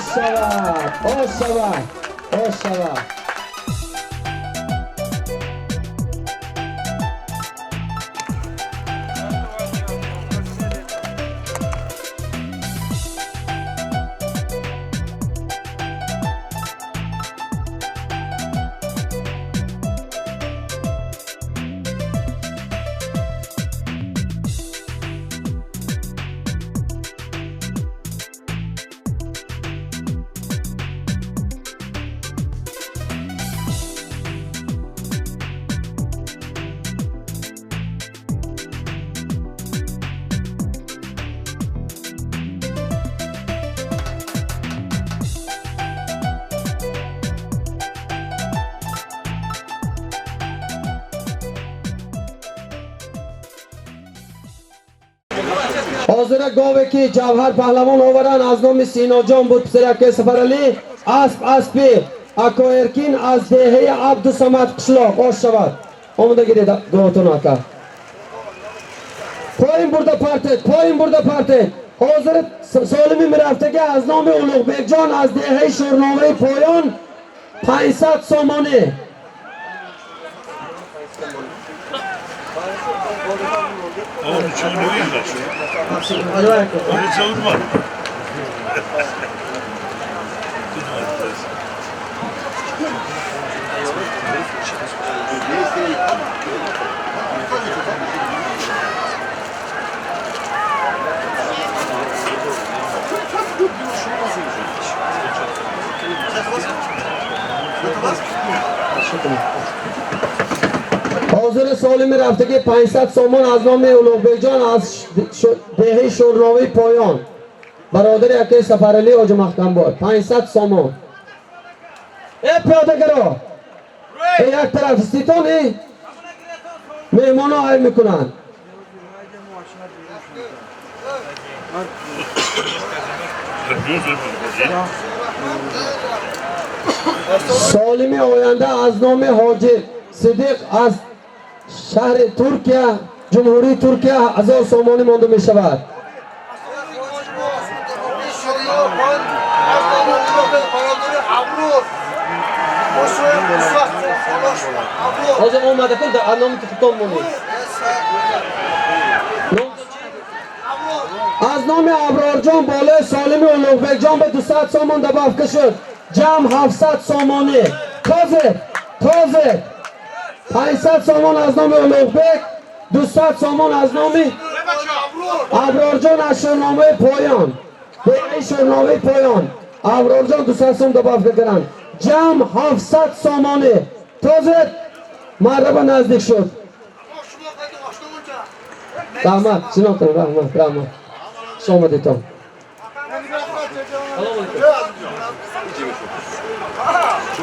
Ош шавад, ош шавад, ош шавад. Ҳозира гове ки Ҷавҳар Паҳлавон оваранд, аз номи Синоҷон буд, писараки Сафаралӣ. Асп аспи Ако Эркин аз деҳаи Абдусамад қишлоқ. Ош шавад. Омода гиред говатон, ака. Поин бурда партед, поин бурда партед. Ҳозир солими мирафтага аз номи Улуғбекҷон аз деҳаи Шӯрноваи Поён 500 сомонӣ. Onu çoğunu Onu çavurma. Ҳозири солими рафтагӣ 500 сомон аз номи Улуғбекҷон аз деҳаи Шӯрноваи Поён, бародари акаи Сафаралӣ Оҷи Маҳкамбой, 500 сомон. Э, пиёдагаро, э, як тараф иститон, э, меҳмоно ай мекунанд. Солими оянда аз номи Ҳоҷи Сидиқ аз шаҳри Туркия, Ҷумҳурии Туркия, 1000 сомонӣ монда мешавад. Ҳозир омада кун, аз номи худтон монед. Аз номи Аброрҷон болои солими Улуғбекҷон ба 200 сомон добавка шуд, ҷамъ 700 сомонӣ. Тозед, тозед. 500 сомон аз номи Улуғбек, 200 сомон аз номи Аброрҷон аз Шӯрномаи Поён, деҳаи Шӯрномаи Поён. Аброрҷон 200 сом добавка карданд, ҷамъ 700 сомонӣ. Тозед, марраба наздик шуд. Раҳмат, шинохтам. Раҳмат, раҳмат, хуш омадедтон.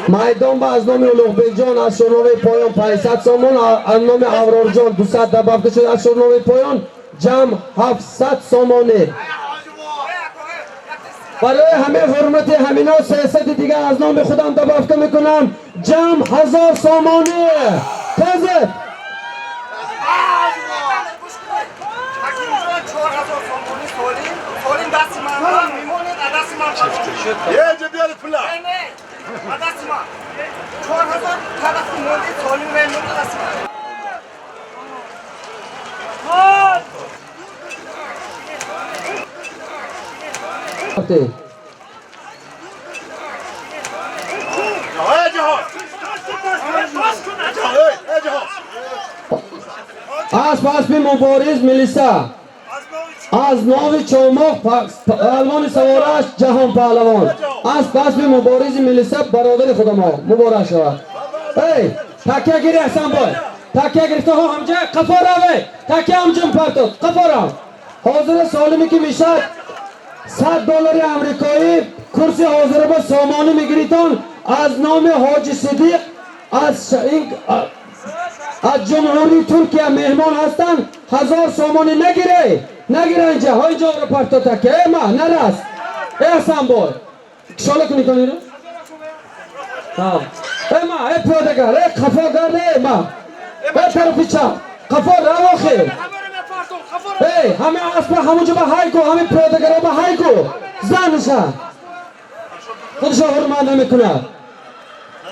Майдон ба аз номи Улуғбекҷон аз Шӯрноваи Поён 500 сомон, аз номи Аврорҷон 200 добавка шуд аз Шӯрноваи Поён, ҷамъ 700 сомонӣ. Барои ҳамаи ҳурмати ҳамино 300 дигар аз номи худам добавка мекунам, ҷамъ 1000 сомонӣ. Тезед. 4000 сомонӣ солим, солим дасти ман мемонед, дасти ман. Ece بیارید پولا. Не, дасти ман 4000 тарафи монди, солим мемонед дасти ман. Ece ha. Ece ha. Асп аспи Мубориз Милиса аз номи Чомоқ, паҳлавони савораш Ҷаҳон Паҳлавон. Асп аспи Муборизи Милиса, бародари худамо, муборак шавад. Эй, такя гири, Ҳасанбой, такя гирифта ҳо, ҳамҷа қафо раве, такя ҳамҷун партод, қафо рав. Ҳозира солиме ки мешад 100 доллари амрикоӣ, курси ҳозира ба сомонӣ мегиритон, аз номи Ҳоҷи Сидиқ аз Ҷумҳурии Туркия меҳмон ҳастанд, 1000 сомонӣ. Нагире, нагире, инҷа ҳо, инҷо ро парто такя. Э, ма нарас, э, Ҳасанбой, кишола кунӣ тониро. Э, ма, э, пиёдагар, э, қафо гарде, э, ма, э, тарафи чап қафо равохи. Эй, ҳаме аспа ҳамунҷо ба ҳай ку, ҳаме пиёдагаро ба ҳай ку, заныша. Худшо ҳурмат намекунад.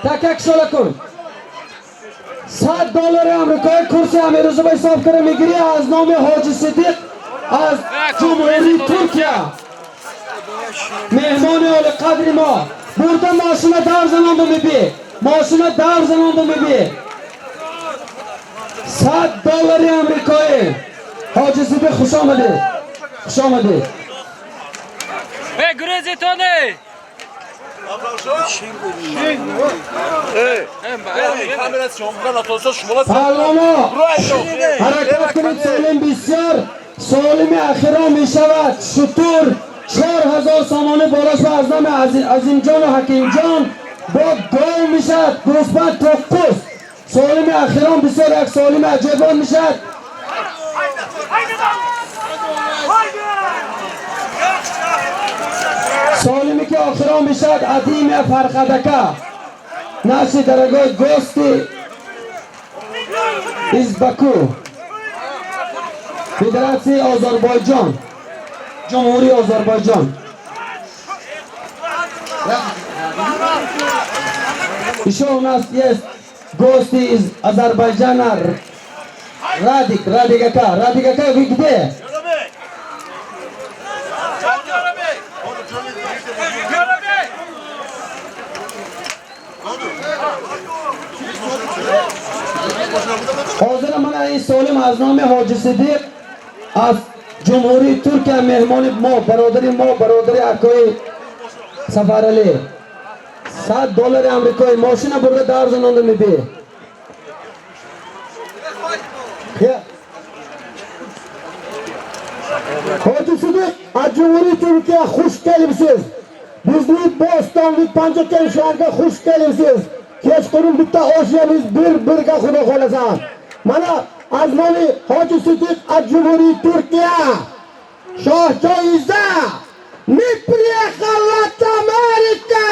Така кишола кун. 100 доллари амрикоӣ курси амирӯза ба ҳисоб кара мегирӣ аз номи Ҳоҷи Сидиқ аз Ҷумҳурии Туркия. Меҳмони олиқадри мо. Бурда мошина давр занонду мебӣ. Мошина давр занонду мебӣ. 100 доллари амрикоӣ. Ҳоҷи Сидиқ, хуш омадед. Хуш омадед. Эй, гурезитоне! Паҳлавоно, ҳаракат кунед, солим бисёр. Солими ахиро мешавад шутур 4000 сомонӣ болош ва аз номи Азимҷону Ҳакимҷон бо гов мешавад гӯсфанд тоққуз. Солими ахирон бисёр як солими аҷоибон мешавад. Солиме ки охирон мешавад Адимия Фархадака, наши дорогой гости из Баку, Федерации Озарбойҷон, Ҷумҳурии Озарбойҷон. Еще у нас есть гости из Азербайджана. Радик, Радик ака, Радик ака, вы где? Ҳозир мана ин солим аз номи Ҳоҷи Сидиқ аз Ҷумҳурии Туркия меҳмони мо, бародари мо, бародари акои Сафаралӣ. 100 доллари амрикоӣ мошина бурда давр занонда мебӣ. Ҳоҷи Сидиқ аз Ҷумҳурии Туркия хуш келибsiz. Bizni Bo'stonlik Panjakent shahriga xush kelibsiz. Kechqurun bitta osh yeymiz bir birga, xudo xolasa. Mana az nomi Hoji Sidiq az Jumhuriy Turkiya. Shoh joiza. Мы приехал от Америка.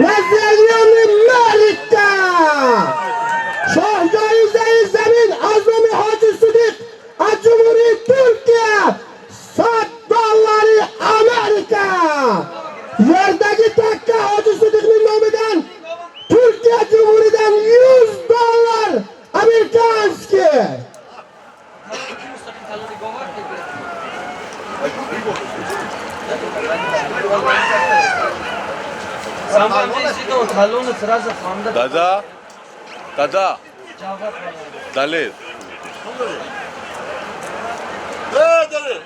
На зеленый Америка. Shoh joiza zamin az nomi Hoji Sidiq az Jumhuriy Turkiya. 100 dollari Amerika. Yerdagi takka Hoji Sidiqning nomidan Turkiya Cumhuriyetidan 100 dollar американский. Дада, дада, Далер. Далер.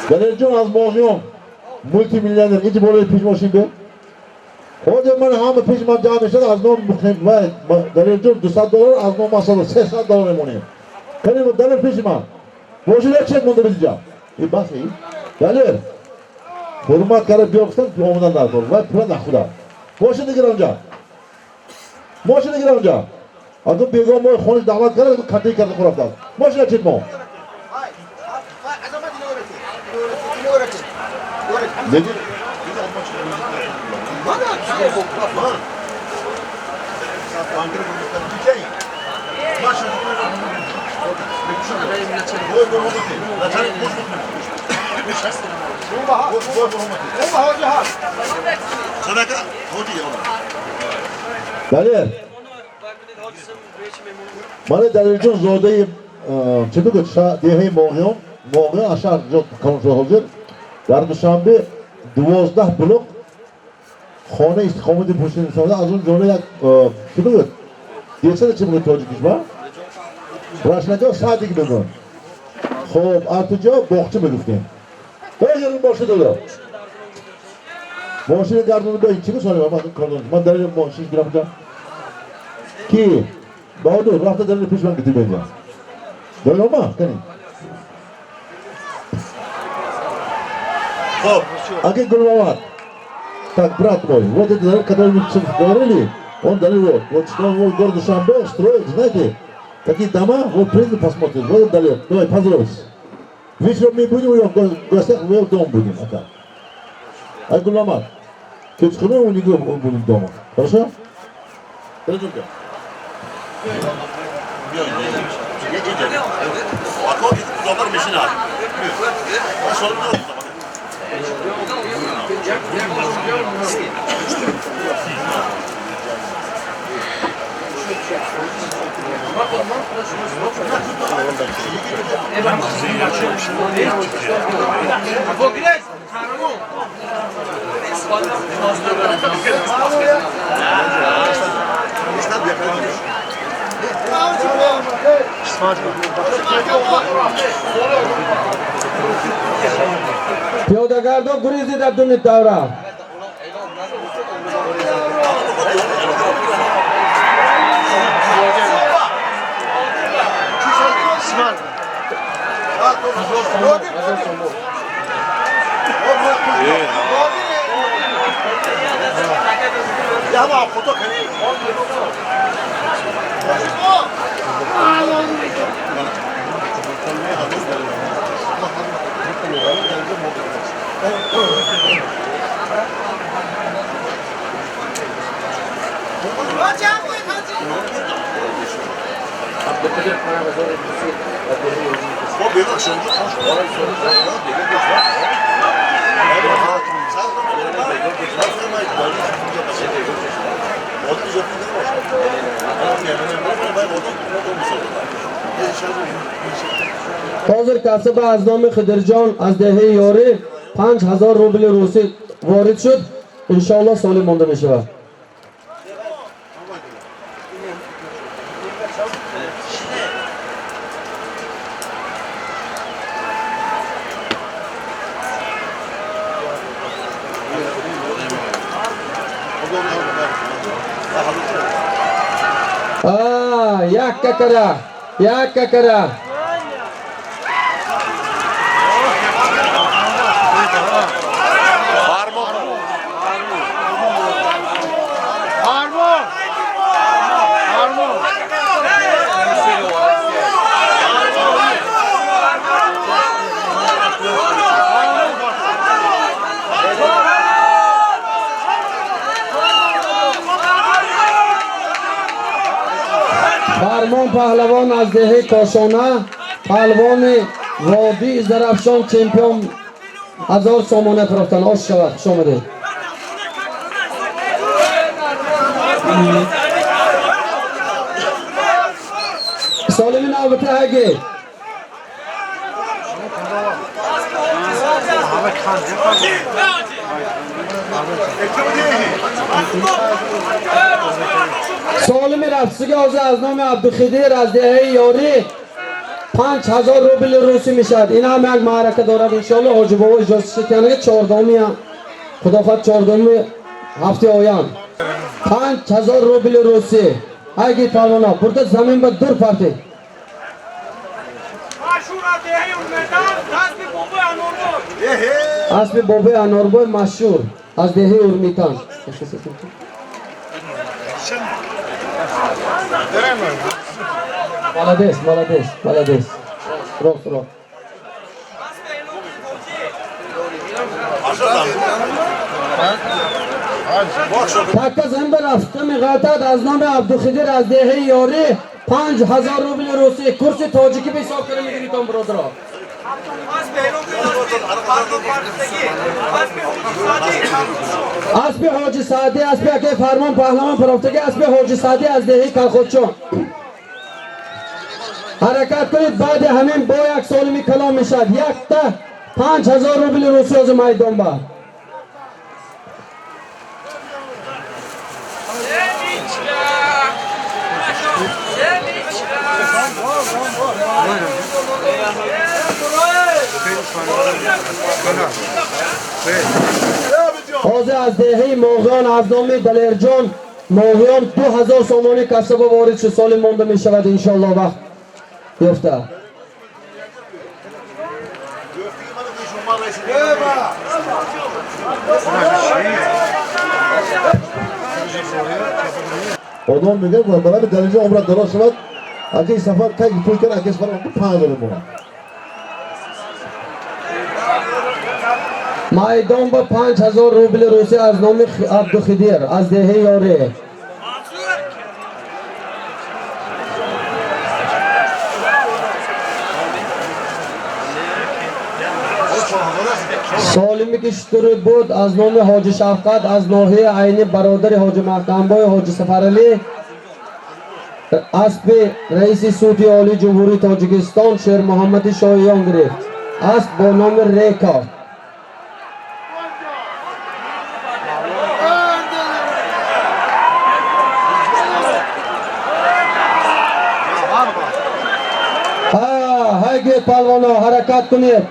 Далерҷон аз Моғиён мултимиллионер инҷи болои пеш мошин бе. Ҳозир ман ҳама пеш ман ҷамъ мешавад аз ном Далерҷон 200 доллар аз ном масала 300 доллар мемонем. Кани Далер пеши ман. Мошин як чет монда бизиҷа. И бас и. Далер. Ҳурмат карда биё гуфтам омадан дар вай пула нахуда. Мошин дигар онҷа. Мошин дигар онҷа. Аз он бегоҳ мо хонаш даъват карда катей карда хурафтааст. Мошин чет мо. Далер. Мана Далерҷон зодаи чӣ бигӯ деҳаи Моғиён, Моғиён аз шаҳр ҷо калон шуда ҳозир. Дар Душанбе 12 блок хона истиқомати пӯшида аз он ҷумла як чӣ бигӯ десада чӣ бигӯ тоҷикиш ба? Рашнаҷо садик бигӯ. Хоб, артуҷо боғча мегуфтем. Ҳозир мошин додо. Мошини гардонда бо чӣ гӯсонем ман кордон. Ман дар мошин гирам ҷа. Ки Баҳодур рафта дар пеш ман гитӣ бенҷа. Далома кани. Аки Гулмамад. Так, брат мой, вот этот, который мы говорили, он дали вот. Вот что он в городе Душанбе строит, знаете, какие дома, вот приедем посмотрим, вот дали. Давай, поздоровайся. Вечером мы будем у него в гостях, мы его дом будем. А так. Ай, Гулмамад, кечкурун у него будем дома. Хорошо? Пиёдагардо гурезид аз дуни давра. Ҳозир касба аз номи Хидирҷон аз деҳаи Ёрӣ 5000 рубли русӣ ворид шуд. Иншоаллоҳ солим монда мешавад. Як какара, як какара. Фармон паҳлавон аз деҳаи Кошона, паҳлавони водии Зарафшон, чемпион 1000 сомона фурӯхтан. Ош шавад, хуш омадед. Солими навбати ҳаги. Солими рафсига ҳозир аз номи Абдухидир аз деҳаи Ёрӣ 5000 рубли русӣ мешавад. Ин ҳам як маърака дорад иншоаллоҳ. Ҳоҷи бобо иҷозат чордуми, худо хоҳад чордуми ҳафтаи оянд 5000 рубли русӣ. Ҳаги палвона бурда замин ба дур партед. Аспи бобои Анорбой машҳур аз деҳаи Урмитан. Молодец, молодец, молодец. Рост, рост. Така замин ба рафта меғалтад аз номи Абдухидир аз деҳаи Ёрӣ 5000 рубли русӣ. Курси тоҷикӣ ба ҳисоб кунем мегиритон бародаро. Аспи Ҳоҷи Саъдӣ, аспи акаи Фармон паҳлавон фарофтагӣ, аспи Ҳоҷи Саъдӣ аз деҳаи Калхотчон. Ҳаракат кунед, баъди ҳамин бо як солими калом мешавад. Якта 5000 рубли русӣ ҳозир майдон ба. ҳозир аз деҳаи Моғиён аз номи Далерҷон Моғиён 2000 сомонӣ касаба ворид шуд. Солим монда мешавад иншоаллоҳ вақт ёфта. Одам мегӯяд барои Далерҷон умрат дароз шавад, аки сафар кай пул кард, аки сафар 5000 мемонад. Майдон ба 5000 рубли русӣ аз номи Абдухидир аз деҳаи Ёрӣ. Солими ки шутури буд аз номи Ҳоҷи Шавқат аз ноҳияи Айни бародари Ҳоҷи Маҳкамбой Ҳоҷи Сафаралӣ аспи раиси суди олии Ҷумҳурии Тоҷикистон Шермуҳаммади Шоҳиён гирифт. Асп бо номи Река. Ҳай гӯед палвоно, ҳаракат кунед.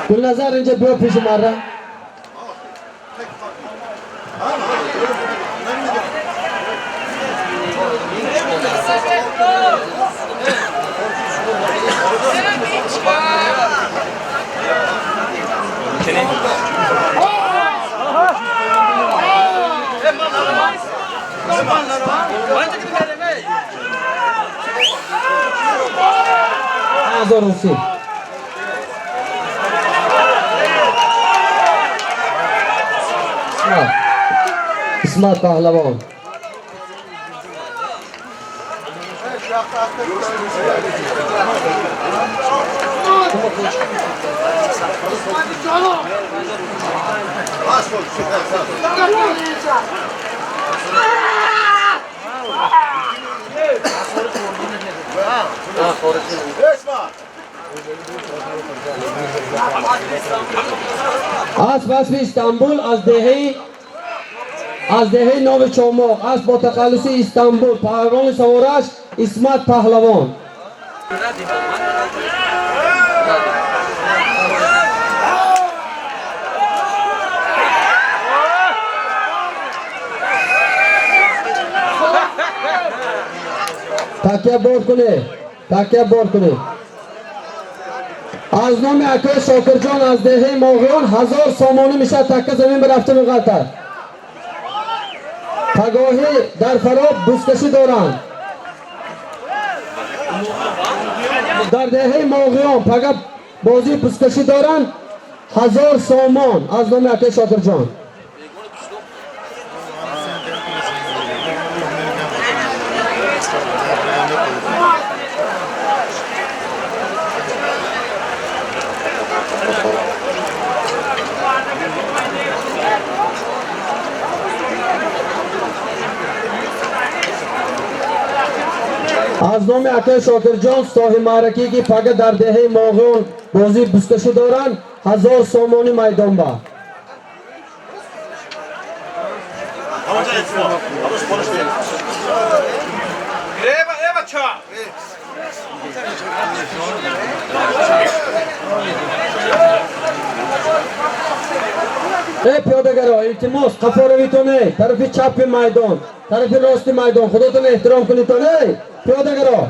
Гулназар инҷа биё пеши марра. Ҳазор русӣ. Исмат Паҳлавон. Асп аспи Истанбул аз деҳаи Нови Чомоқ, асп бо тақаллуси Истанбул, паҳлавони савораш Исмат Паҳлавон. Такя бор кунед, такя бор кунед. Аз номи акои Шокирҷон аз деҳаи Моғиён 1000 сомонӣ мешавад такка замин ба рафта меғалтад. Пагоҳӣ дар Фароб бузкашӣ доранд. Дар деҳаи Моғиён пага бозии бузкашӣ доранд. 1000 сомон аз номи акои Шокирҷон. Аз номи акои Шокирҷон соҳиби маъракӣ ки пага дар деҳаи Моғиён бозии бузкашӣ доранд 1000 сомонӣ майдон ба. Эй пиёдагаро, илтимос, қафо равитон, эй тарафи чапи майдон, тарафи рости майдон, худотон эҳтиром кунитон, эй пиёдагаро.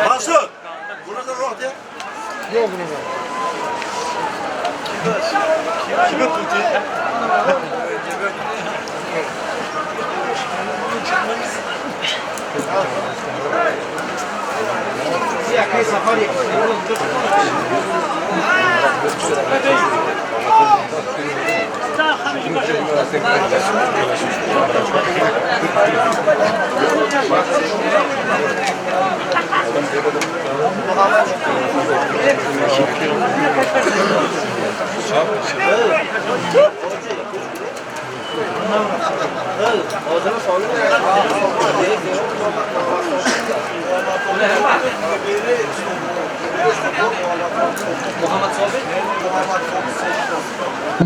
Mansur! Burada ruh de. Yok bunu. Kime tuttu?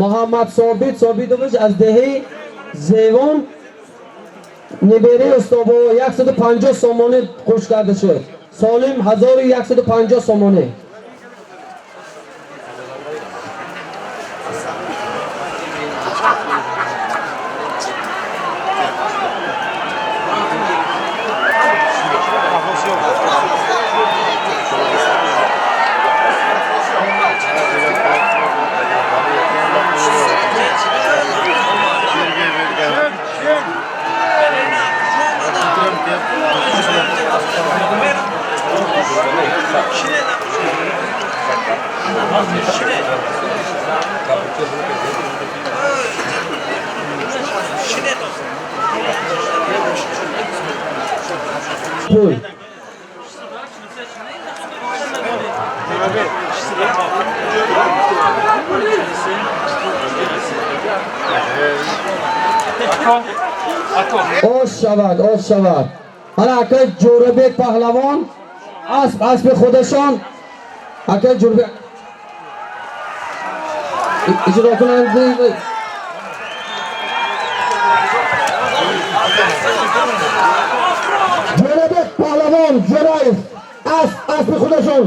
Муҳаммад Собит Собитович аз деҳаи Зевон небераи устобо 150 сомонӣ қӯш карда шуд. Солим 1150 сомонӣ. Пул. Ош шавад, ош шавад. Ана акай Ҷӯрабек паҳлавон асп аспи худашон акай Ҷӯрабек иҷро кунанд. Ҷӯрабек паҳлавон Ҷӯраев асп аспи худашон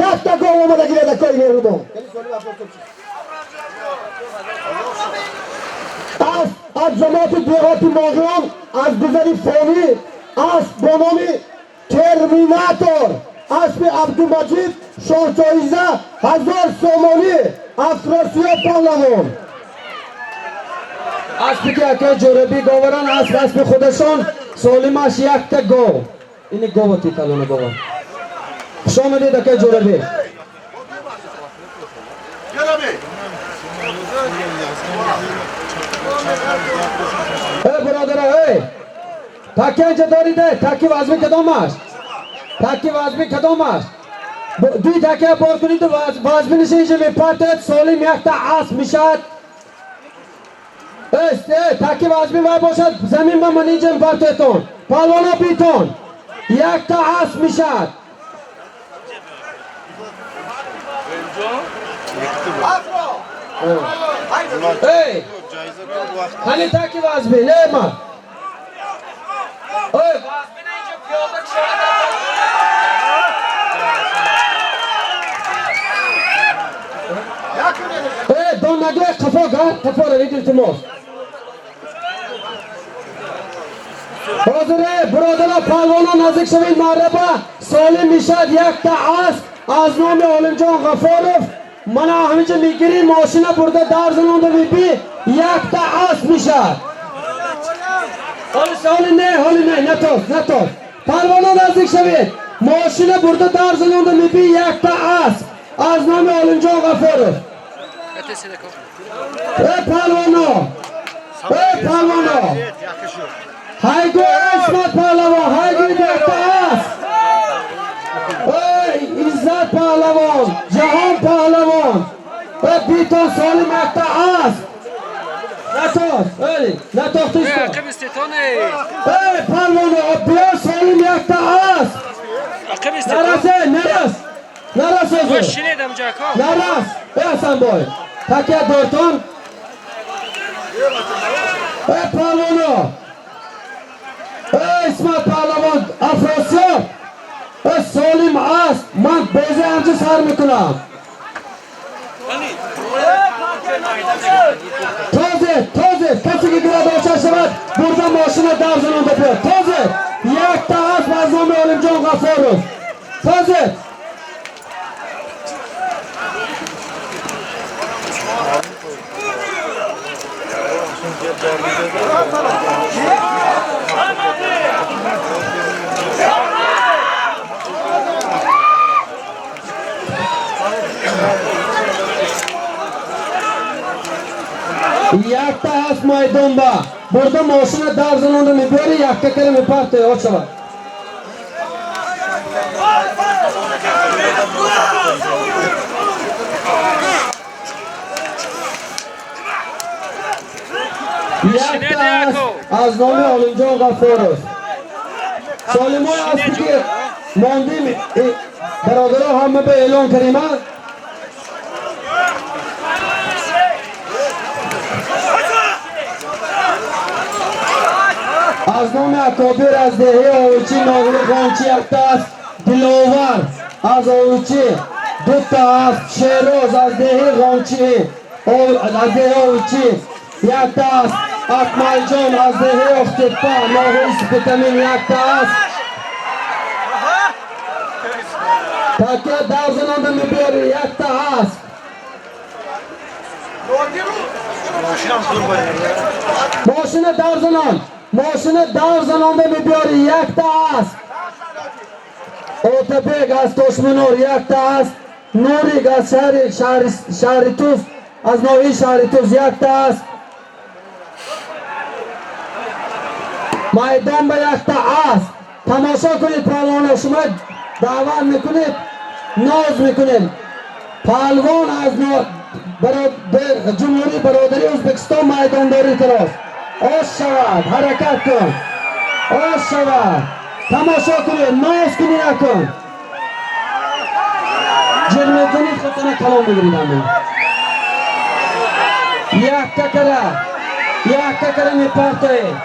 якта гов омада гирад акои меҳрубон. Асп аз ҷамоати деҳоти Моғиён аз гузари фонӣ асп бо номи Терминатор аспи Абдумаҷид шоҳҷоиза 1000 сомонӣ Афросиёб паҳлавон. Аспи ки акай Ҷӯрабек оваранд асп аспи худашон солимаш якта гов. Ини гова титалона гова. Хуш омадед акай Ҷӯрабек. Эй бародаро, эй! Таки инҷа дорид, эй? Таки вазми кадом аст? Таки вазми кадом аст? Дуи такия бор куниду вазминиша инҷа мепартояд, солим якта асп мешавад. Эй, таки вазми вай бошад, замин ба ман инҷа мепартоятон. Палвона битон. Якта асп мешавад. Эй! Ҳали таки вазми, не ма. Эй, вазмина инҷа пиёда кушода. Эй, донагои қафо гар, қафо равед илтимос. Ҳозир эй, бародарон, палвонон наздик шавед, марҳаба. Солим мешавад якта асп аз номи Олимҷон Ғафоров. Мана ҳаминҷа мегирӣ, мошина бурда дар занонда мебӣ, якта асп мешавад. Ҳоли не, ҳоли не, натоз, натоз. Палвонон наздик шавед. Мошина бурда дар занонда мебӣ, якта асп аз номи Олимҷон Ғафоров. Эй палвоно! Эй палвоно! Ҳайгӯ Исмат паҳлавон, ҳайгӯ якта асп. Эй Иззат паҳлавон, Ҷаҳон паҳлавон. Эй битон солим якта асп. Натоз, эй, натохтисто. Эй палвоно, биё солим якта асп. Нарас, эй, нарас. Нарас озу. Нарас. Эй Ҳасанбой. Такия дортон. Эй палвоно! Эй Исмат паҳлавон, Афросиёб! Эй солим аст, ман бозӣ ҳамча сар мекунам. Тозе, тозе, касе ки гирад оча шавад, бурда мошина дар занонда биёд. Тозе, якта асп аз номи Олимҷон Ғафоров. Тозе. Якта ҳаст майдонба. Бурда мошина дар занонда мебиёри, якка кара мепартои, очава. Якта аст аз номи Олимҷон Ғаффоров. Солимои асти ки мондим, бародаро ҳама ба эълон кардем. Аз номи Акобир аз деҳаи Овучӣ ноҳияи Ғончӣ якта аст. Диловар аз Овучӣ дута аст. Шероз аз деҳаи Ғончӣ аз деҳаи Овучӣ якта аст. Акмалҷон аз деҳаи Охтеппа ноҳияи Спитамин якта аст. Такя дар занонда мебиёри, якта аст. Мошина дар занон, мошина дар занонда мебиёри, якта аст. Отабек аз Тошминор якта аст. Нурик аз шаҳри Туз, аз ноҳияи шаҳри Туз якта аст. Майдон ба якта аст. Тамошо кунед палвонро, шумо даъват мекунед, ноз мекунед. Палвон аз Ҷумҳурии бародарии Ӯзбекистон майдондорӣ кардааст. Ош шавад, ҳаракат кун, ош шавад. Тамошо кунед, ноз кунед, накун. Ҷир мекунед, худтона калон мегиред ҳама. Якка кара, якка кара мепартоед.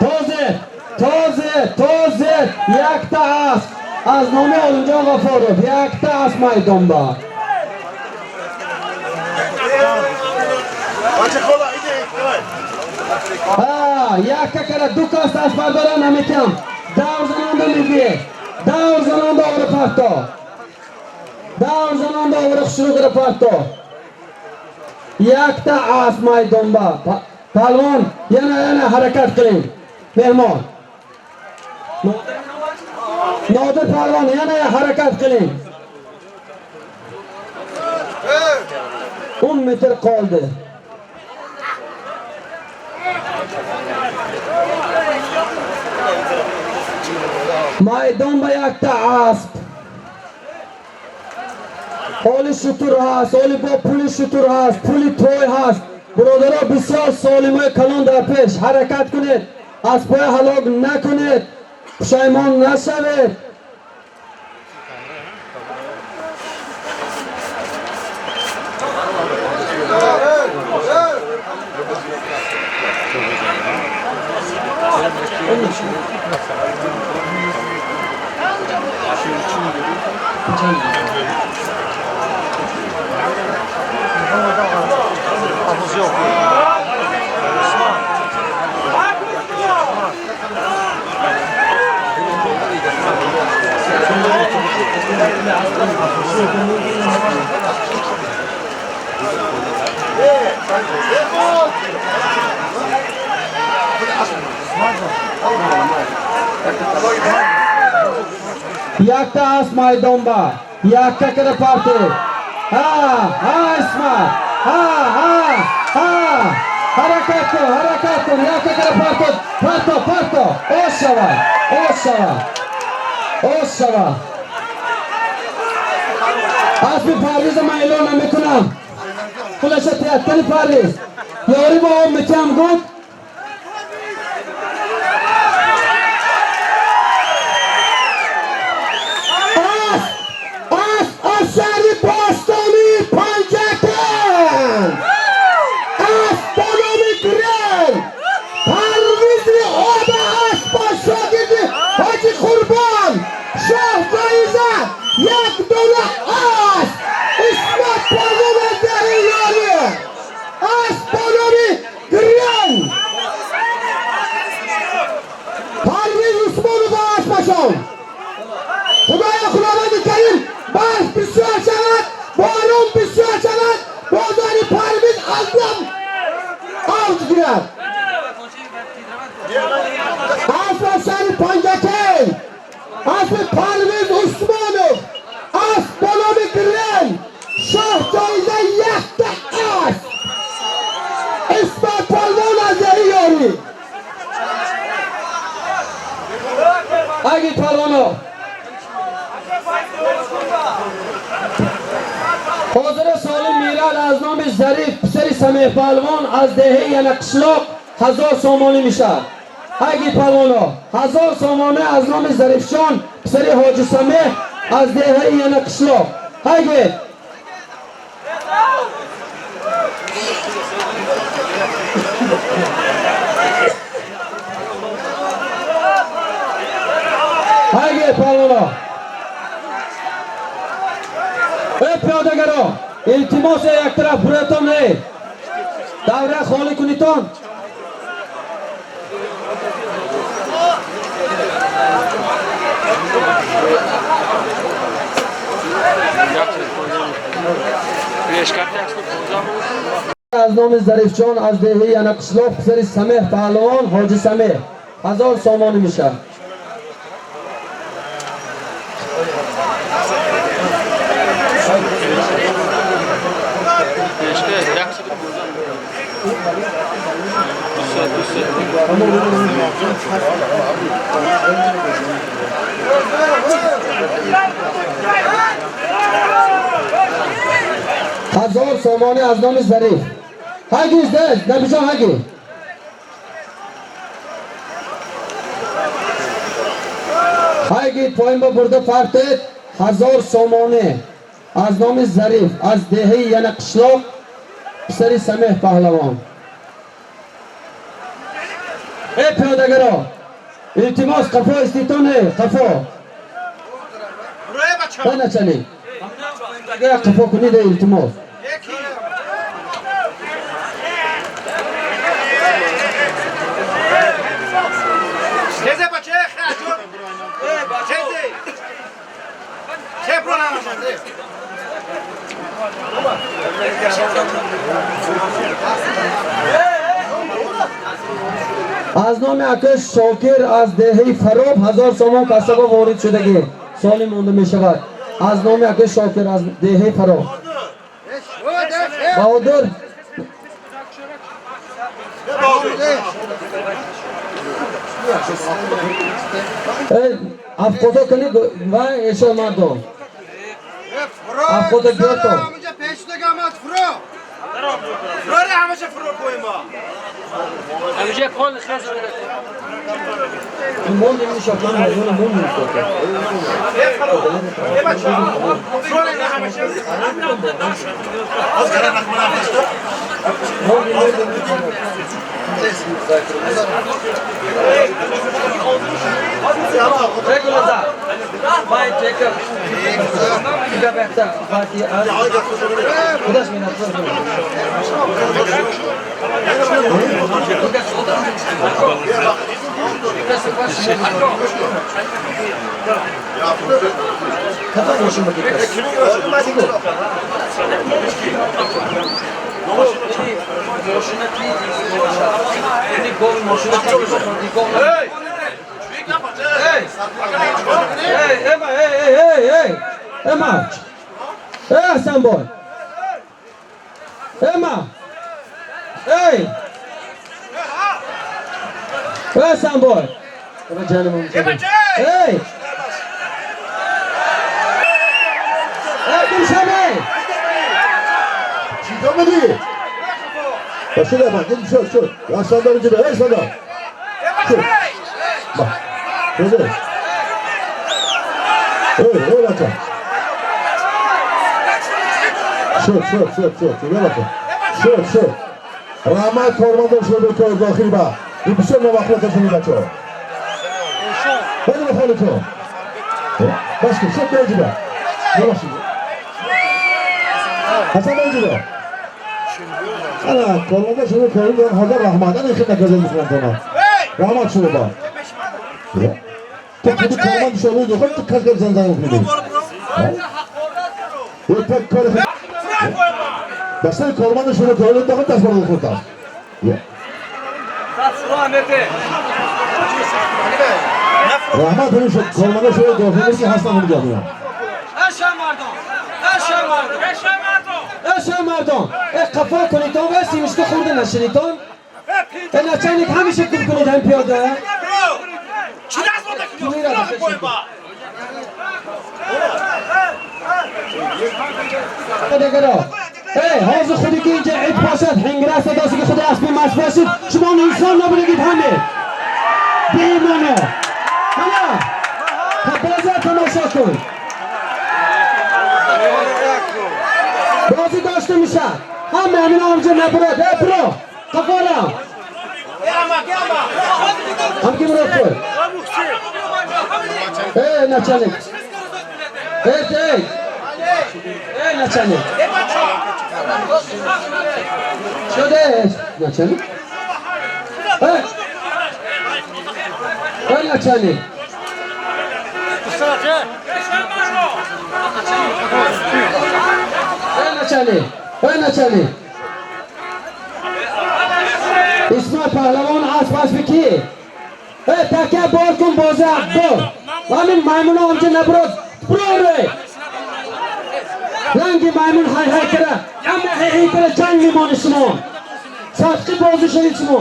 Тозе, тозе, тозе, якта аст. Аз номи Олимҷон Ғаффоров якта аст майдонба. Якка кара ду кас аст бардора наметиҳам. Давр занонда мебие. Давр занонда овра парто. Давр занонда овра хушрӯ кара парто. Якта аст майдонба. Палвон яна яна ҳаракат кунем. Меҳмон. Нодир палвон яна ҳаракат кунем. 10 metr qoldi. Maydon ba yakta asp. Ҳоли шутур ҳаст, ҳоли бо пули шутур ҳаст, пули той ҳаст. Бародаро бисёр солимои калон дар пеш, ҳаракат кунед, аспҳои ҳалок накунед, пушаймон нашавед. Якта аст майдонба, якка кара парте. Ҳа, ҳа Исмат, ҳа, ҳа, ҳа. Ҳаракат кун, ҳаракат кун, якка кара парто, парто, парто. Ош шава, ош шава, ош шава. Аспи Парвиза ман эълон намекунам. Хулоса театри Парвиз. Ёри бо об метиҳам гуфт. Шаҳри бостонии Панҷакент, асп ба номи Грен, Парвизи оба асп бо шогирди Ҳоҷи Қурбон шоҳ ҷоиза як дона асп. Исмат палвон аз деҳаи Ёрӣ, асп ба номи Грен. Зариф писари Самеҳ паҳлавон аз деҳаи Янақишлоқ 1000 сомонӣ мешавад. Ҳаги паҳлавоно 1000 сомонӣ аз номи Зарифҷон писари Ҳоҷи Самеҳ аз деҳаи Янақишлоқ. Ҳаги ҳаги паҳлавоно. Эй пиёдагаро, илтимос як тараф буратон, эй давра холӣ кунитон. Аз номи Зарифҷон аз деҳаи Янақишлоқ писари Самеҳ паҳлавон Ҳоҷи Самеҳ 1000 сомонӣ мешавад. Ҳазор сомонӣ аз номи Зариф. Ҳагиз дез, Набиҷон ҳаги. Ҳаги поин ба бурда партед 1000 сомонӣ аз номи Зариф аз деҳаи Янақишлоқ писари Самеҳ паҳлавон. Эй пиёдагаро, илтимос қафо иститон, эй қафо. Начали. Қафо кунид, эй илтимос. Аз номи акаш Шокир аз деҳаи Фароб 1000 сомон касаба ворид шудагӣ соли монда мешавад. Аз номи акаш Шокир аз деҳаи Фароб. Баҳодур. Афқото кунед ва эшо мардон. Афқото биётон. Ema! Ey Hasan boy! Ema! Ey! Ey Hasan boy! Ey! Ey Gülşen Bey! Çiğdem mi? Bak şuraya bak, gel şöyle şöyle. Ya sandalye gibi, ey sandalye. Şöyle. Bak. Şöyle. Ey, ey bakalım. Şöyle, şöyle, şöyle, şöyle, şöyle bakalım. Şöyle, şöyle. Rahmat кормандон шумо кор дохил ба. Ин бисёр номахлуқ аст ин бачаҳо. Баъд ба холитон. Бас кун, шуд беҷиба. Бабахшид. Ҳасан беҷиба. Ана кормандон шумо кор доранд, ҳазор раҳмат. Ана хидмат кардед мусулмонтона. Раҳмат шумо ба. То худи корманд шумо дохил ту кас кар занзан мекунед. Ё так кор Баста корманд шумо кор дохил даст бардор худтан. Раҳмат ҳамин шуд кормандон шумо дохил ки ҳастан ҳамин ҷо. Эша мардон, э қафо кунитон ва симишка хӯрда нашинитон. Э начальник ҳамеша гум кунед ҳам пиёда. Пиёдагаро. Эй, ҳозир худи ки инҷа ид бошад, ҳингира садоси ки худи аспи маст бошид, шумо инсон набудагид ҳаме. Бемоно. Ҳана. Бозӣ тамошо кун. Бозӣ дошта мешад. Ҳама ҳамин омҷа набурад. Э, бро. Қафора. Ҳам ки мурод кун. Э, начальник. Эй, эй. Эй, начальник. Шуде, начальник. Эй. Эй, начальник. Эй, начальник. Эй, начальник. Исмоил паҳлавон асп аспи ки? Эй, такя бор кун бозӣ бор. Ҳамин маймуна омҷа набурод. Буроре. Ранги маймун ҳай-ҳай кара, аммо ҳай-ҳай кара ҷанг мемони шумо. Садқи бозӣ шавед шумо.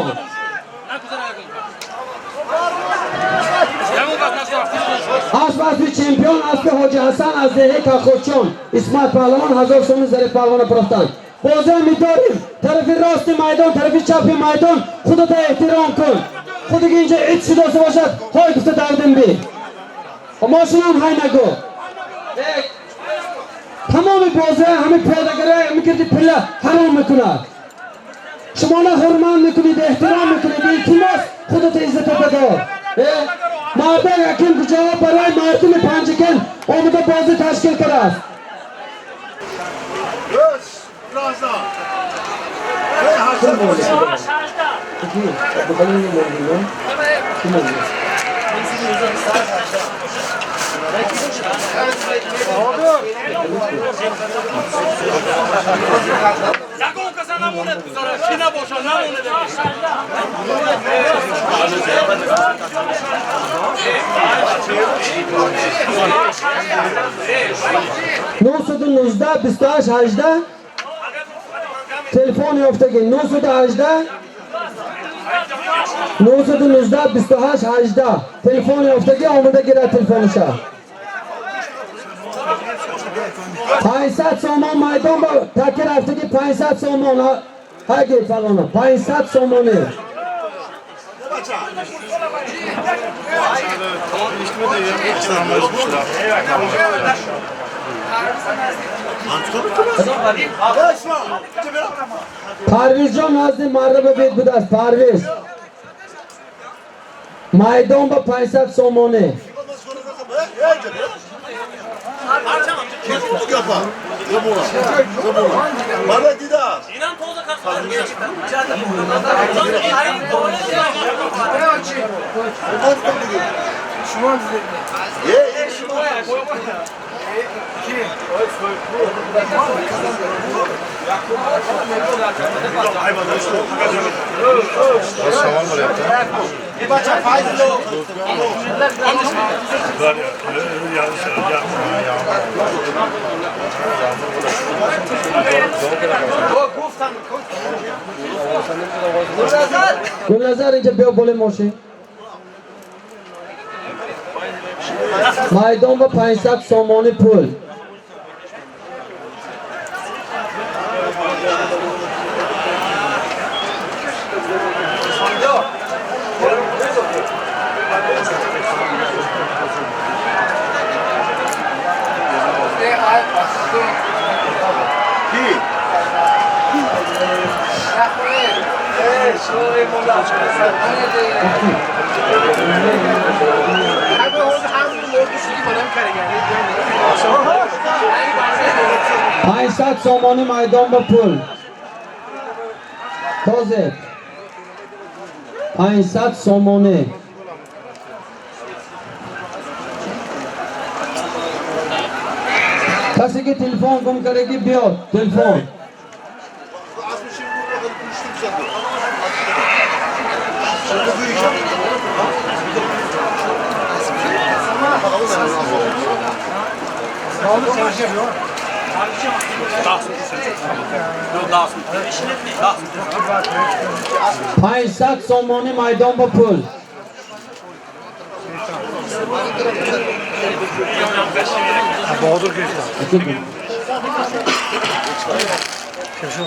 Асп аспи чемпион, аспи Ҳоҷи Ҳасан аз деҳаи Кахочон. Исмат паҳлавон 1000 сомон зари паҳлавона пурохтанд. Бозӣ медорим. Тарафи рости майдон, тарафи чапи майдон худата эҳтиром кун. Худи ки инҷа ид шудоса бошад, ҳой гуфта давдим би. Мошинам ҳай нагу. Тамоми бозӣ ҳамин пиёдагарои мекарди пила ҳаром мекунад. Шумо на ҳурмат мекунед, эҳтиром мекунед, илтимос худата иззата бадор. Мардон яким куҷоҳо барои мардуми Панҷакент омода бозӣ ташкил кардааст. Ягон каса намонад гузара, ки набоша, намонад. 919 28 18 телефон ёфтагӣ 918 919 28 18 телефон ёфтагӣ омода гирад телефониша. 500 сомон майдон ба таки рафтагӣ 500 сомон ҳаги фалона 500 сомонӣ. Парвизҷон назди марраба бед будааст. Парвиз майдон ба 500 сомонӣ. Гулназар инҷа биё боле мошин. Майдон ба 500 сомонӣ пул. 500 сомонӣ майдон ба пул. Тоза 500 сомонӣ. Касе ки телефон гум кардаги биёд телефон. 500 сомонӣ майдон ба пул. اسما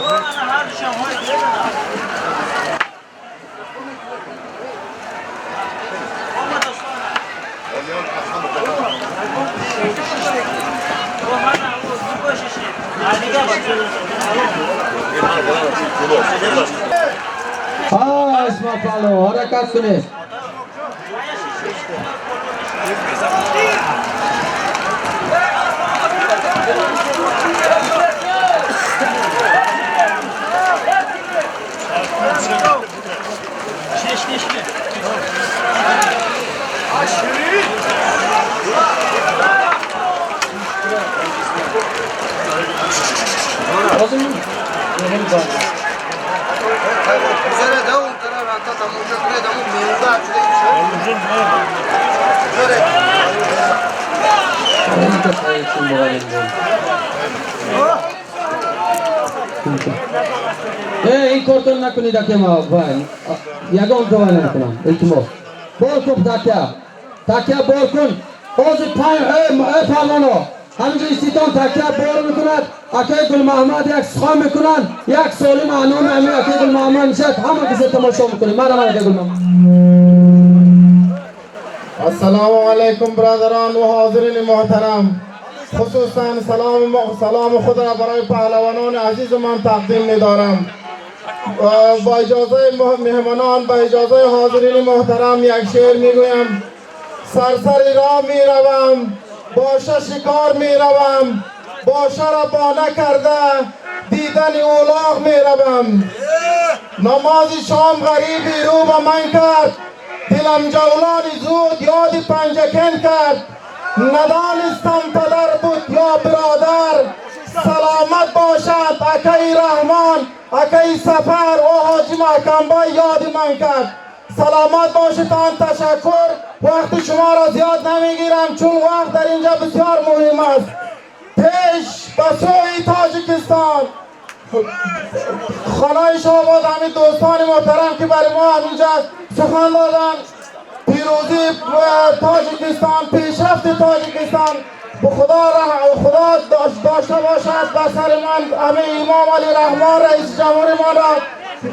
پالو حرکت کنید. این کارتون نکنید که ما یگان دوان نکنم التماس بار کن تکیه بار کن باز پنج پهلوانا همینجا استیتان تکیه بار میکند. اکای گل محمد یک سخن میکنن یک سالم انام همین اکای گل محمد میشد همه کسی تماشا میکنیم. من اکای گل محمد. السلام علیکم برادران و حاضرین محترم، خصوصا سلام خود را برای پهلوانان عزیز من تقدیم می‌دارم. با اجازه مهمانان، با اجازه حاضرین محترم یک شعر میگویم. سرسری را میروم، باشه شکار میروم، باشه را بانه کرده دیدن اولاغ میروم. نماز شام غریبی رو به من کرد، دلم جولانی زود یاد پنجکن کرد. ندانستم پدر بود یا برادر، سلامت باشد اکای رحمان، اکای سفر و حاجی محکم بای یاد من کرد. سلامت باشتان، تشکر. وقت شما را زیاد نمیگیرم چون وقت در اینجا بسیار مهم است. پیش به سوی تاجیکستان. خانه شما همین دوستان محترم که برای ما همینجا سخن دادن، پیروزی تاجیکستان، پیشرفت تاجیکستان به خدا خدا داشته باشد. به سر من همه امام علی رحمان رئیس جمهور ما را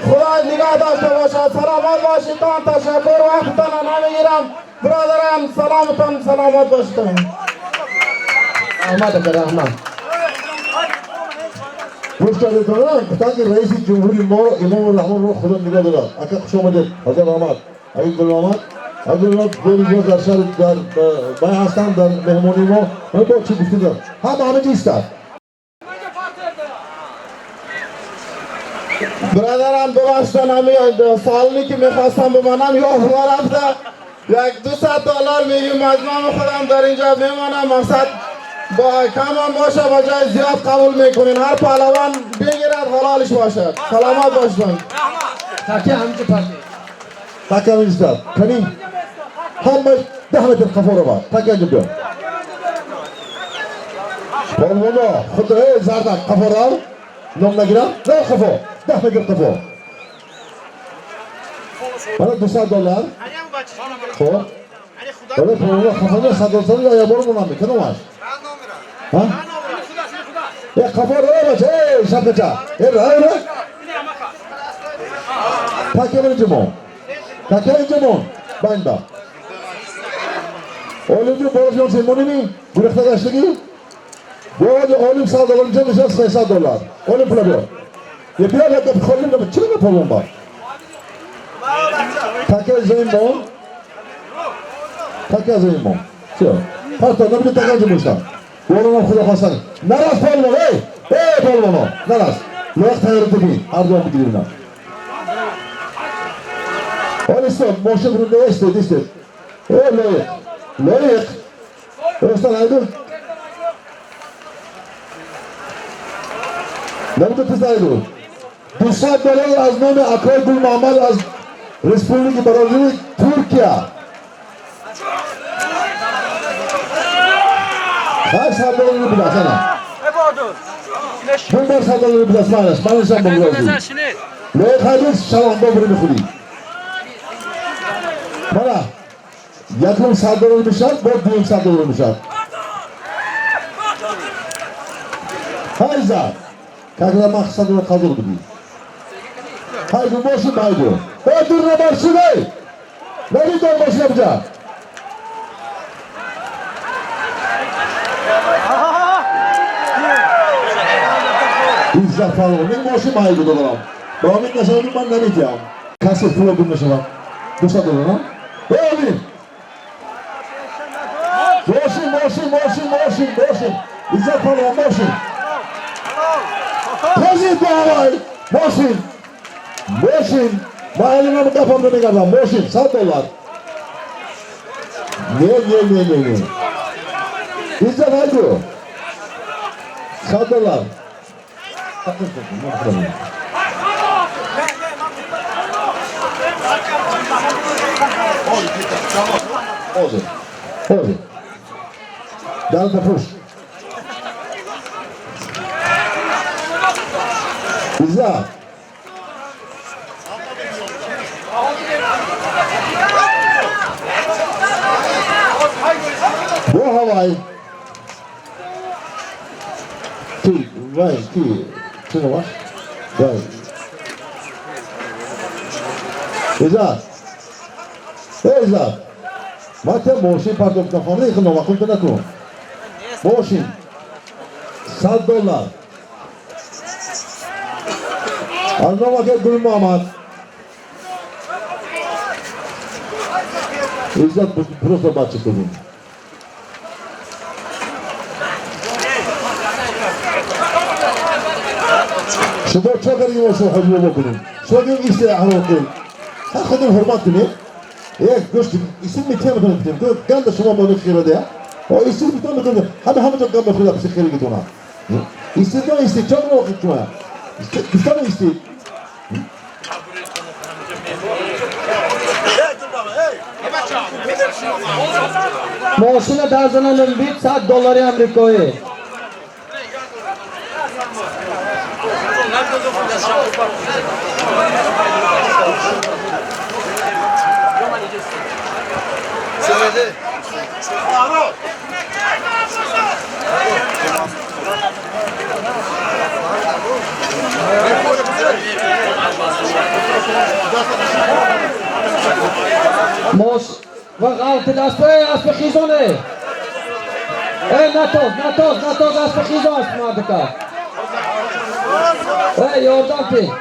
خدا نگاه داشته باشد. سلامت باشیدتان، تشکر. وقتتان نمیگیرم برادرم، سلامتان، سلامت باشیدتان. رحمت رحمت. گوش دادن گفتن که رئیس جمهوری ما امام رحمان رو خدا نگاه دارد. اکا خوش آمدید حضرت رحمت اگه گل آمد دو روز در شهر در بای هستن در مهمانی ما. من با چی گفته دارم همه جیستن. برادرم ببخشتن همین سالی که میخواستم بمانم یا رفته یک $200 میگیم از نام خودم در اینجا میمانم. مقصد با کم هم باشه با جای زیاد قبول میکنین. هر پهلوان بگیرد حلالش باشد. سلامت باشدن. تکیه همینجا پرده تکیه همینجا کنی همه 10 متر قفا رو بر تکیه اینجا بیا پهلوانا خود زردک قفا رو نام نگیرم نه قفا 10 متر قفا برای $200. خب برای پهلوانا خفا نه $100 یا بارو منم کدوم است؟ ها؟ یه قفا رو بچه شبکه یه راه رو تکیه برای جمع تکیه جمع بند Olimcu borcu semonimi guruhda gashligi bo'ldi. Olim $100 میشه $300. Olim pul bor. یه بیا لکه خالیم نبود چرا پولم بار تکیه زمین با تکیه زمین با چرا پس تا نبود تکیه جمع بارونم خدا خواستن نراز پالمان ای ای پالمانا نراز لوقت تیار بگی هر دو هم بگیریم نه آلیستان ماشین رو نیستید نیستید ای لایق لایق استان ایدو نبود تست ایدو $200 از نام اکای گل محمد از رسپوبلیک برازیل ترکیه. هر $100 رو بده اصلا. بمبار $100 رو بده اصلا. من هم بگو. لایق حدیث شلام بابری میخوری. مالا یکم $100 میشد با دوم $100 میشد. هایزا Когда мақсад ро қазур будӣ. Хайду мошин хайду. Эй дур набаршин эй. Надидам мошина буҷа. Иззат паҳлавон, ин мошин хайду додарам. Ба омин нашавад ман наметиҳам. Касе пула гум нашавад. 200 доллар, а? Эй омин. Мошин, мошин, мошин, мошин, мошин. Иззат паҳлавон, мошин. Тазид ба ҳавай. Мошин. Мошин. Ман алимам гапам намегардам. Мошин, 100 доллар. Не, не, не, не, не. Иззат хайду. 100 доллар. Ҳозир. Ҳозир. Дарта пӯш. Иззат. Бо ҳавай. Ти, вай, ти, чи номаш? Вай. Иззат. Эй, Иззат. Ман те мошин партофтам, фамилияи худро номаъқул накун. Мошин. 100 доллар. Аз номаке Гул Муҳаммад. Иззат просто бача кунем. Шумо чо кардем мо ҳоҷиба бикунем? Шумо ки исти аҳвол кунем. Худам ҳурмат кунем. Як гӯшт исм метиҳам метавонем кунем. Ганда шумо мони хира дея. О исм метавонем кунем. Ҳама ҳама ҷо ганда хира писи хира гитона. Исти но исти чо вақт шумо? Гуфтам исти. Мошина дар зананам бит 100 доллари амрикоӣ. Мош ва ғалти даст асп хизоне. Эй натоз, натоз, натоз асп хизон аст мардика. Эй ёрдам ти.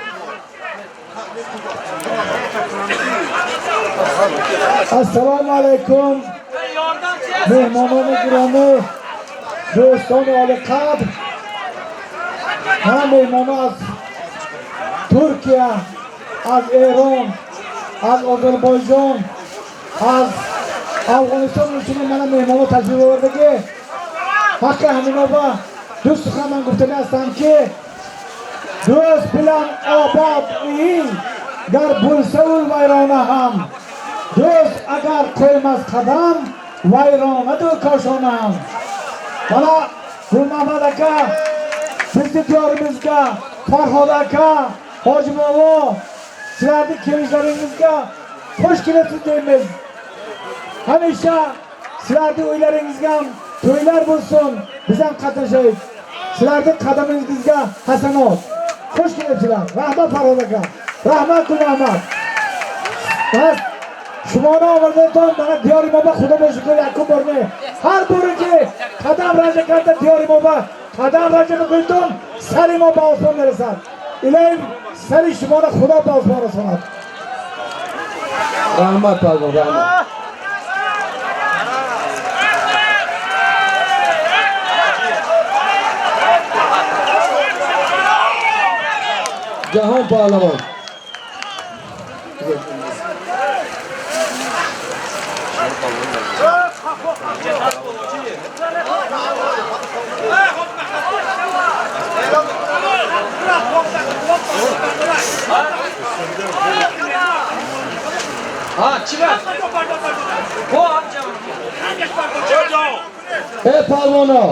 Ассалому алайкум меҳмонони гиромӣ, дӯстони олиқадр. Ҳама меҳмоно аз Туркия, аз Эрон, аз Озарбойҷон, аз Афғонистон инчунин мана меҳмоно ташриф оварда ки ҳаққи ҳамино ба ду сухан ман гуфтанӣ ҳастам ки дӯст билан обод ин гар булсаву вайрона ҳам, дӯст агар қӯймаз қадам вайронаду кошона ҳам. Мана Гулмаҳмад ака bizni diyorimizga, Farhod aka, Hoji bobo, sizlarni kelishlaringizga xush kelibsiz deymiz. Hamisha sizlarni uylaringizga ham to'ylar bo'lsin, biz ham qatnashaylik. Sizlarni qadamingizga hasanot. Xush kelibsizlar. Rahmat Farhod aka. Rahmat Gulmahmad. Bas shumoni omaddan mana diyori moba xudo boshqa yakun borni. Har boriki qadam raja karda diyori moba qadam raja qildim, sari mo ba osmon rasad. Ilayim sari shumoni xudo ba osmon rasonad. Rahmat palvon, rahmat. Ҷаҳон паҳлавон. Эй палвоно,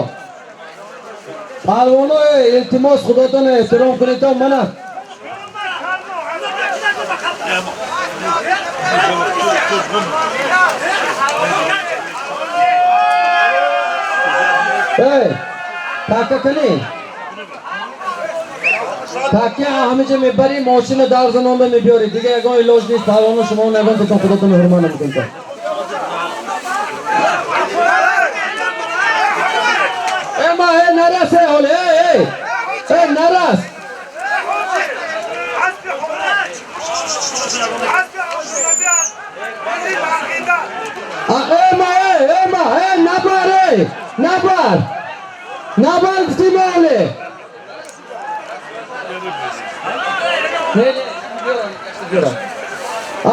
палвоно, илтимос худотон эҳтиром кунед мана. Эй, така кани. Такя ҳамеҷа мебарӣ, мошина дар занонда мебиёрӣ. Дига ягон илоҷ нест. Паҳлавоно шумо ягон тутон худотон ҳурмат намекунед. Э ма э нарас э ҳоле э э э нарас. Э ма э э ма э набар э набар. Набар гуфтӣ мо ҳоле.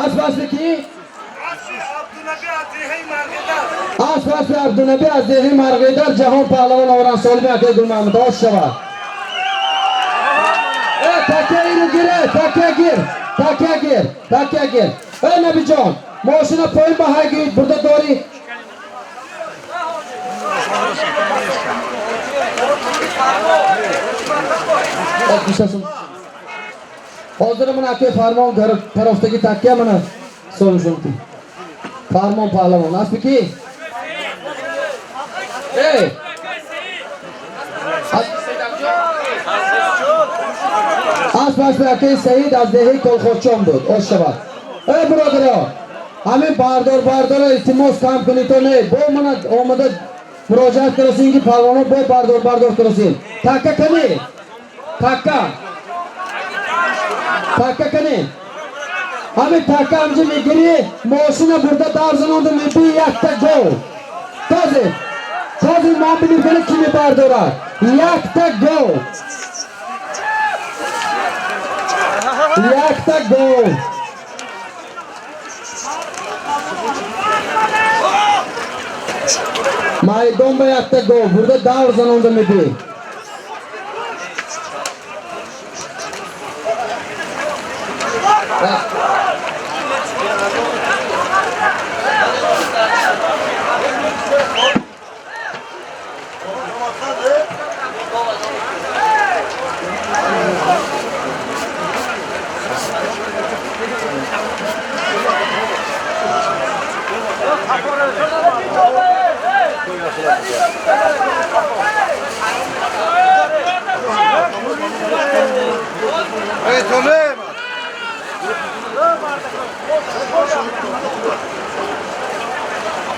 Асп аспи кӣ? Асп аспи Абдунаби аз деҳи Марғидар Ҷаҳон паҳлавон оваранд Солими акаи Гулмаҳмуд. Ош шавад. Э такя иро гир, э такя гир, такя гир, такя гир. Э Набиҷон, мошина поин ба ҳай гир, бурда дорӣ. Ҳозир мана акаи Фармон тарафдаги такя мана солишонти. Фармон паҳлавон. Аспи кӣ? Эй! Асп аспи акаи Саид аз деҳаи Колхозчон буд. Ош шавад. Эй бародаро, ҳамин бардор бардора илтимос кам кунед то не. Бо мана омада муроҷиат кардасин ки паҳлавонҳо бо бардор бардор кардасин. Такка кани? Такка. Такка кани? Ҳамин такка ҳамҷа мегирӣ, мошина бурда дар занонда мебии якта гов. Този, този мо бинем кани ки мебардорад. Якта гов. Якта гов. Майдон ба якта гов бурда давр занонда мебии.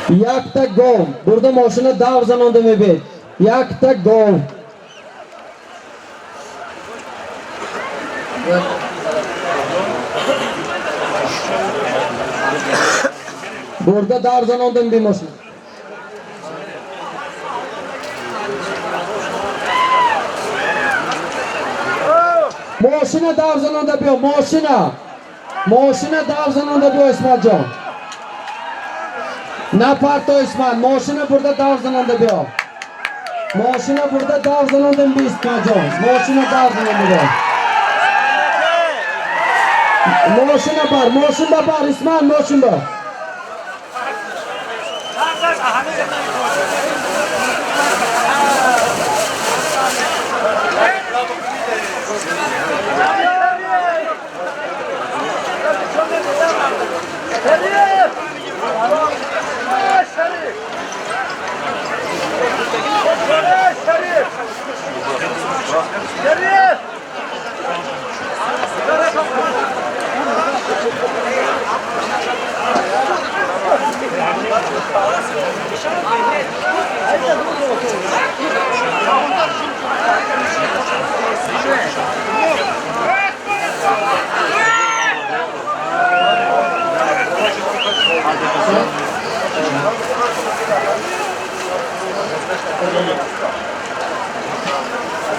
Якта гов бурда мошина давр занонда мебед. Якта гов. Бурда давр занонда мебед мошина. Мошина давр занонда биё, мошина. Мошина давр занонда биё, Исматҷон. Напарто Исмат, мошина бурда давр занонда биё. Мошина бурда давр занонда биё, Исматҷон. Мошина давр занонда биё. Мошина бар, мошин ба бар, Исмат, мошин ба.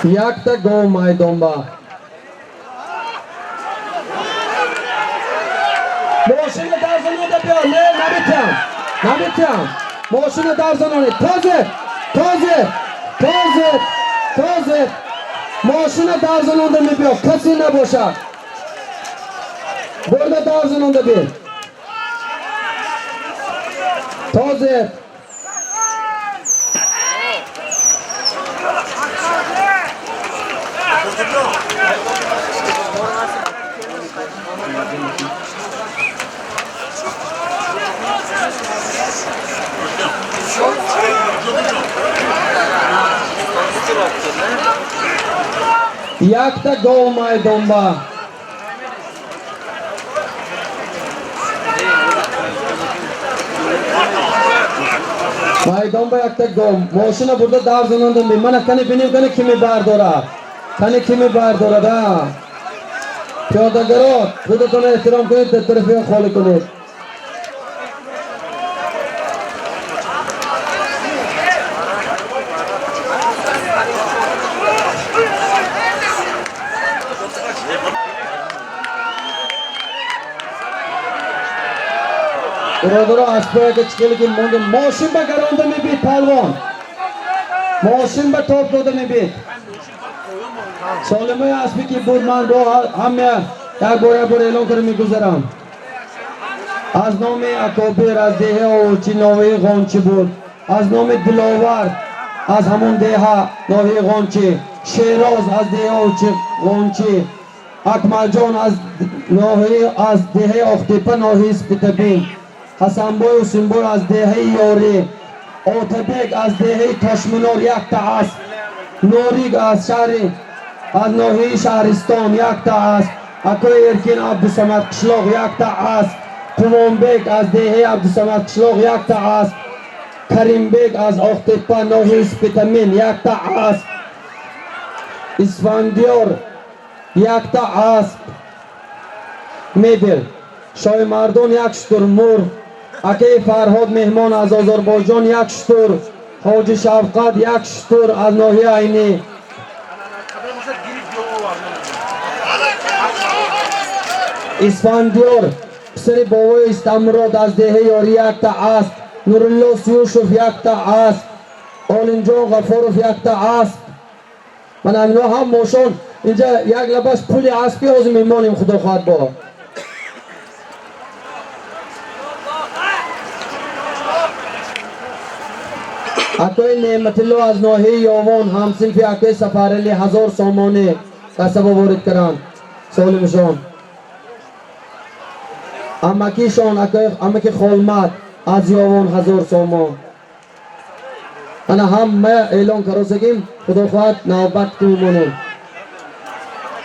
Якта гов майдонба. Мошина дар занонда биё. Не, наметиҳам. Наметиҳам. Мошина дар занонӣ. Тозир, тозир, тозир, тозир. Мошина дар занонда мебиё. Касе набошад. Бурда дар занонда биё. Тозир. Якта гов майдонба. Майдонба якта гов. Мошина бурда давр занонда ми. Мана кани бинем кани ки мебардорад. Кани ки мебардорад, а? Пиёдагаро, худатон эҳтиром кунед, дар тарафи холӣ кунед. Бародаро, аспое ки чикеле ки монде, мошин ба гаронда мебид палвон. Мошин ба тоб дода мебид. Солимои аспе ки буд, ман бо ҳама як бор як бор эълон кардам, мегузарам. Аз номи Акобир аз деҳаи Овчи ноҳияи Ғончӣ буд. Аз номи Диловар аз ҳамон деҳа ноҳияи Ғончӣ, Шероз аз деҳаи Овчи Ғончӣ, Акмалҷон аз ноҳияи аз деҳаи Оқтепа ноҳияи Спитабин, Ҳасанбой Ҳусинбой аз деҳаи Ёрӣ, Отабек аз деҳаи Тошминор якта асп, Норик аз шаҳри аз ноҳияи Шаҳристон якта асп, Акои Эркин Абдусамад қишлоқ якта асп, Қувонбек аз деҳаи Абдусамад қишлоқ якта асп, Каримбек аз Оқтепа ноҳияи Спитамин якта асп, Исфандиёр якта асп, мебел, Шоҳимардон як шутурмурғ, акаи Фарҳод меҳмон аз Озарбойҷон як шутур, Ҳоҷи Шавқат як шутур аз ноҳияи Айнӣ. Исфандиёр писари бобои Истамурод аз деҳаи Ёрӣ якта асп, Нурулло Сиюшов якта асп, Олимҷон Ғафуров якта асп. Ман ҳамино ҳам мошон инҷа як лабаш пули аспи ҳозир мемонем, худо хоҳад бо. Акои Неъматилло аз ноҳияи Ёвон ҳамсинфи акои Сафарали 1000 сомонӣ касаба ворид карданд. Солимшон. Амакишон акои амаки Холмат аз Ёвон 1000 сомон. Ана ҳама эълон каросагим, худо хоҳад навбат ки мемонем.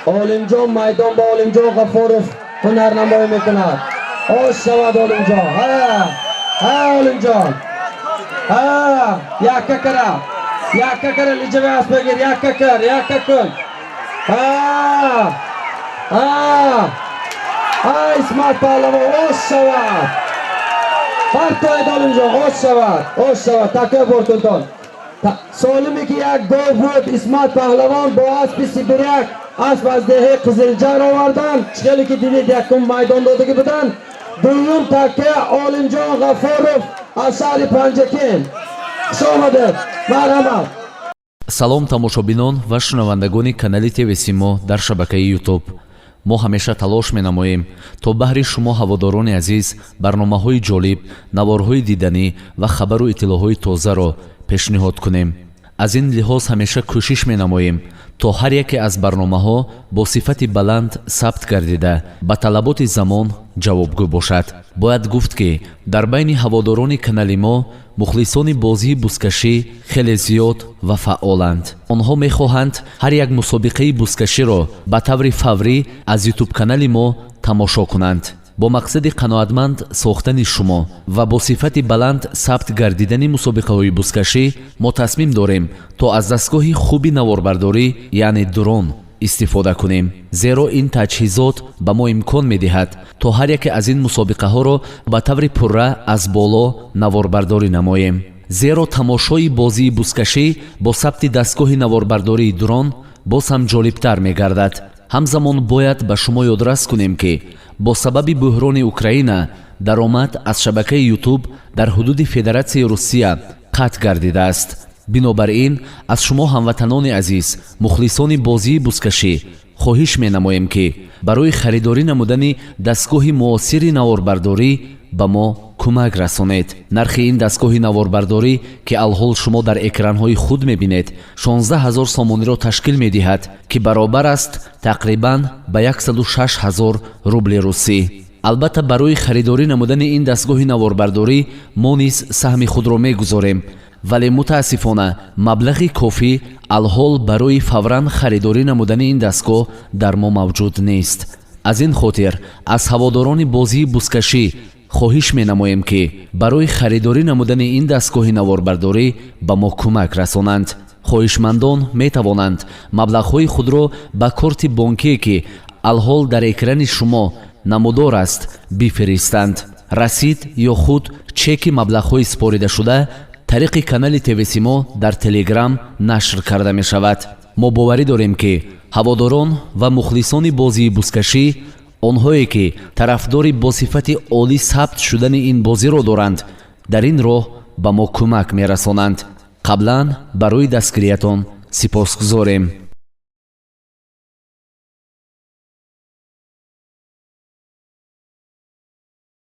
Олимҷон майдон ба Олимҷон Ғафуров ҳунарнамоӣ мекунад. Ош шавад Олимҷон. Ҳа, ҳа Олимҷон. Ҳа, якка кара. Якка кара лиҷави асп бигир, якка кар, якка кун. Ҳа, ҳа. Ҳа, Исмат паҳлавон ош шавад. Партоед Олимҷон, ош шавад, ош шавад. Такя бортунтон. Солиме ки як гов буд, Исмат паҳлавон бо аспи Сибиряк асп аз деҳаи Қизилҷар овардан. Чӣ ки дидед, якум майдон додагӣ буданд. Дуюм такя Олимҷон Ғафуров аз шаҳри Панҷакент. Хуш омадед, марҳамат. Салом тамошобинон ва шунавандагони канали ТВ Симо дар шабакаи Ютуб. Мо ҳамеша талош менамоем, то баҳри шумо ҳаводорони азиз барномаҳои ҷолиб, наворҳои диданӣ ва хабару иттилоъҳои тозаро пешниҳод кунем. Аз ин лиҳоз ҳамеша кӯшиш менамоем, то ҳар яке аз барномаҳо бо сифати баланд сабт гардида, ба талаботи замон ҷавобгӯ бошад. Бояд гуфт, ки дар байни ҳаводорони канали мо мухлисони бозии бузкашӣ хеле зиёд ва фаъоланд. Онҳо мехоҳанд ҳар як мусобиқаи бузкаширо ба таври фаврӣ аз ютуб-канали мо тамошо кунанд. Бо мақсади қаноатманд сохтани шумо ва бо сифати баланд сабт гардидани мусобиқаҳои бузкашӣ мо тасмим дорем, то аз дастгоҳи хуби наворбардорӣ, яъне дрон истифода кунем, зеро ин таҷҳизот ба мо имкон медиҳад, то ҳар яке аз ин мусобиқаҳоро ба таври пурра аз боло наворбардорӣ намоем, зеро тамошои бозии бузкашӣ бо сабти дастгоҳи наворбардории дрон боз ҳам ҷолибтар мегардад. Ҳамзамон бояд ба шумо ёдрас кунем, ки бо сабаби буҳрони Украина даромад аз шабакаи Ютуб дар ҳудуди Федератсияи Русия қатъ гардидааст. Бинобар ин аз шумо ҳамватанони азиз, мухлисони бозии бузкашӣ хоҳиш менамоем, ки барои харидорӣ намудани дастгоҳи муосири наворбардорӣ ба мо кӯмак расонед. Нархи ин дастгоҳи наворбардорӣ, ки алҳол шумо дар экранҳои худ мебинед, 16 ҳазор сомониро ташкил медиҳад, ки баробар аст тақрибан ба 106 ҳазор рубли русӣ. Албатта, барои харидорӣ намудани ин дастгоҳи наворбардорӣ мо низ саҳми худро мегузорем, вале мутаассифона маблағи кофӣ Алҳол барои фавран харидорӣ намудани ин дастгоҳ дар мо мавҷуд нест. Аз ин хотир аз ҳаводорони бозии бузкашӣ хоҳиш менамоем, ки барои харидорӣ намудани ин дастгоҳи наворбардорӣ ба мо кӯмак расонанд. Хоҳишмандон метавонанд маблағҳои худро ба корти бонкие, ки алҳол дар экрани шумо намудор аст, бифиристанд. Расид ё худ чеки маблағҳои супоридашуда тариқи канали ТВ Симо дар Телеграм нашр карда мешавад. Мо боварӣ дорем, ки ҳаводорон ва мухлисони бозии бузкашӣ, онҳое ки тарафдори бо сифати олӣ сабт шудани ин бозиро доранд, дар ин роҳ ба мо кӯмак мерасонанд. Қаблан барои дастгириятон сипосгузорем.